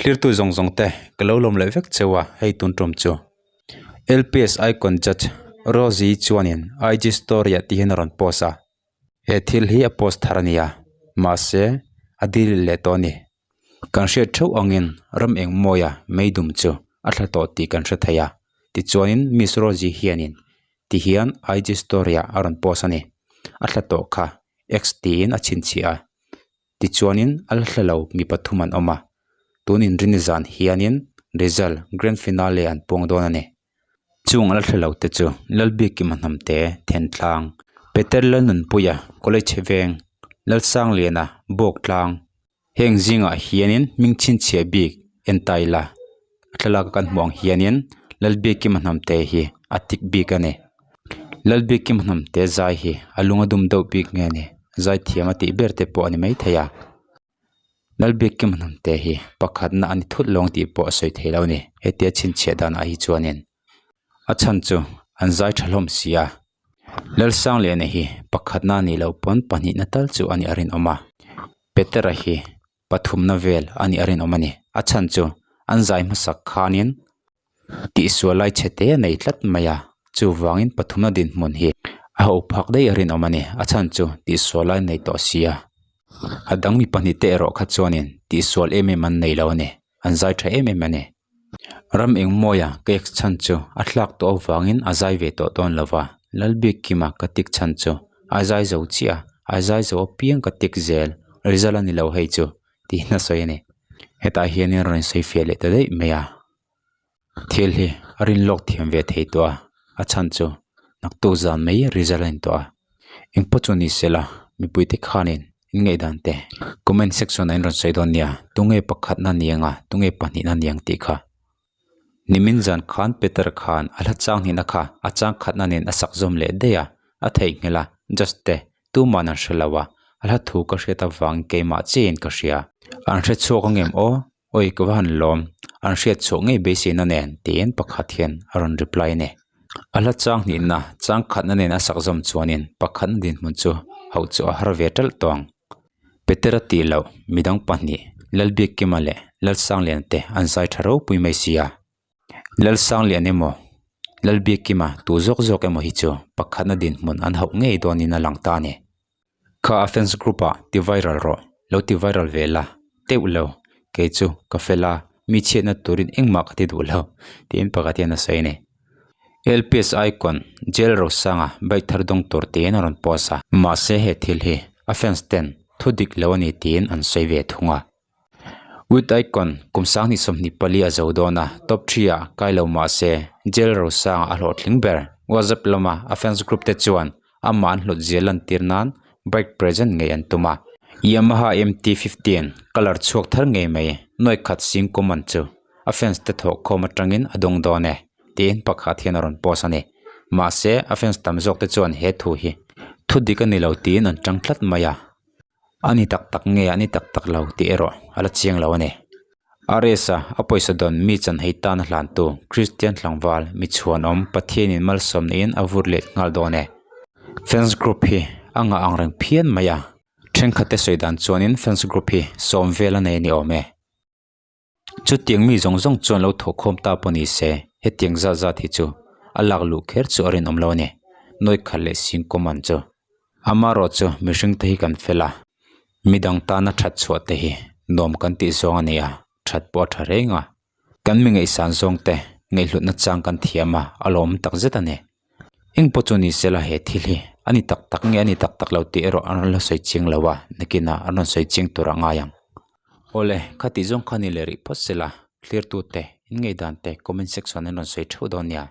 Thlirtu zawng zawng te ka lo lawm leh vek cheu a hei tun tum chu. LPS Icon Judge Rosie chuanin IG story ah ti hian a rawn post a. He thil hi a post thar a nia mahse a dil leh tawh a ni. Kan hriat theuh angin ram eng mawia meidum chu a thla tawh tih kan hre thei a tichuanin Miss Rosie hianin ti hian IG story ah a rawn post a ni. A thla tawh kha X tiin a chhinchhiah a. Tichuanin a la hla lo mi pathum an awm a, tun inrin zan hianin result grand finale an puang dawn a ni. Chung a la hla lo te chu Lalbiakima Hnamte, Thentlang, Peter Lalnunpuia, College Veng, Lalsangliana, Bawktlang, heng zingah hianin hming chhinchhiah bik entaila a thlalak a kan hmuh ang hianin Lalbiakima Hnamte hi a tik bik a ni. Lalbiakima Hnamte zai hi a lung a dum deuh bik nge ni zai thiam a tih ber te pawh a ni maithei a Lalbiakima Hnamte hi pakhatna a ni thut lawng tih pawh a sawi thei lo a ni hetia chhinchhiah danah hi chuanin a chhan chu an zai tha hlawm si a Lalsangliana hi pakhatna a nih loh pawn pahnihna tal chu a nih a rinawm a Petera hi. pathumna vel a nih a rinawm a ni. A chhan chu an zai hmasak khanin tihsual lai chhe te a nei tlat mai a, chuvangin pathumna dinhmun hi a ho phak daih a rinawm a ni. A chhan chu tihsual lai nei tawh sia a dang mi pahnih te erawh kha chuanin tihsual em em an nei lo a ni, an zai tha em em a ni. Ram engmawia cake chhan chu a thlak tawh avangin a zai ve tawh dawn lo va, Lalbiakkima ka tik chhan chu a zai zo chiah a, a zai zo apiang ka tik zel, result a ni lo hei chu tiin a sawi a ni. Hetah hianin rawn insawi fiah leh ta daih mai a, thil hi a rin lawk thiam ve thei tawh a, a chhan chu naktuk zan mai result a ni tawh a, engpawh chu ni sela mipuite khanin In ngaihdan te comment section ah in rawn sawi dawn nia tunge pakhatna ni anga tunge pahnihna ni ang tih kha. Nimin zan khan Peter khan a hla chang hnihna kha a chang khatna nen a sak zawm leh daih a, a theihnghilh a, just te tuman an hre lo a, a hla thu ka hriat avangin keimah chiahin ka hria. An hre chhuak angem aw? Awi ka va han lawm, an hriat chhuah ngei beiseina nen tiin pakhat hian a rawn reply a ni. A hla chang hnihna chang khatna nen a sak zawm chuanin pakhatna dinhmun chu hauh chu a har ve ṭalh tawh ang. Petera tih loh midang pahnih Lalbiakkima leh Lalsangliana te an zai ṭha ropui mai si a. Lalsangliana emaw Lalbiakkima tu zawk zawk emaw hi chu pakhatna dinhmun an hauh ngei dawnin a lang ta a ni. Kha a fans group ah ti viral rawh, lo ti viral ve la, teuh lo, kei chu ka fel a, mi chhiatna turin engmah ka ti duh lo, tiin pakhat hian a sawi a ni. LPS icon Jail Rosanga bike thar dawng tur tiin a rawn post a, mahse he thil hi a fans ten thu dik lo a ni tiin an sawi ve thung a. With icon kum 2024 a zo dawn a, top 3 ah kai lo mahse Jail Rosanga a hlawhtling ber. WhatsApp lama a fans group te chuan amah an hlut zia lantir nan bike present ngei an tum a. Yamaha MT-15 colour chhuak thar ngei mai nuai khat sing kum an chu a fans te thawh khawm atangin a dawng dawn e tiin pakhat hian a rawn post a ni. Mahse a fans tam zawk te chuan he thu hi thu dik a ni lo tiin an tang tlat mai a. A ni tak tak nge a ni tak tak lo tih erawh a la chiang lo a ni. RS-a a pawisa dawn mi chan hei tan a hlantu Kristian tlangval mi chhuanawm Pathianin malsawm niin a vur let nghal dawn e. Fans group hi a ngah ang reng phian mai a, thenkhatte sawi dan chuanin fans group hi sawm vel a nei a ni awm e. Chutiang mi zawng zawng chuan lo thawhkhawm ta pawh ni se, hetiang zat zat hi chu a lak luh kher chu a rinawm lo a ni, nawi khat leh sing common chu. Amarawh chu mihring te hi kan fel a, midang tana that chhuah te hi nuam kan tih zawng a ni a, that pawh a tha reng a. Kan mi ngaihsan zawng te ngaihhlutna chang kan thiam a, a lawm tak zet a ni. Eng pawh chu ni sela he thil hi a ni tak tak nge a ni tak tak lo tih erawh an rawn la sawi chiang lo a, nakinah an rawn sawi chiang tur a ngai ang. Awle, kha tih zawng kha ni leh rih phawt sela, thlirtute, in ngaihdan te comment section an rawn sawi theuh dawn nia.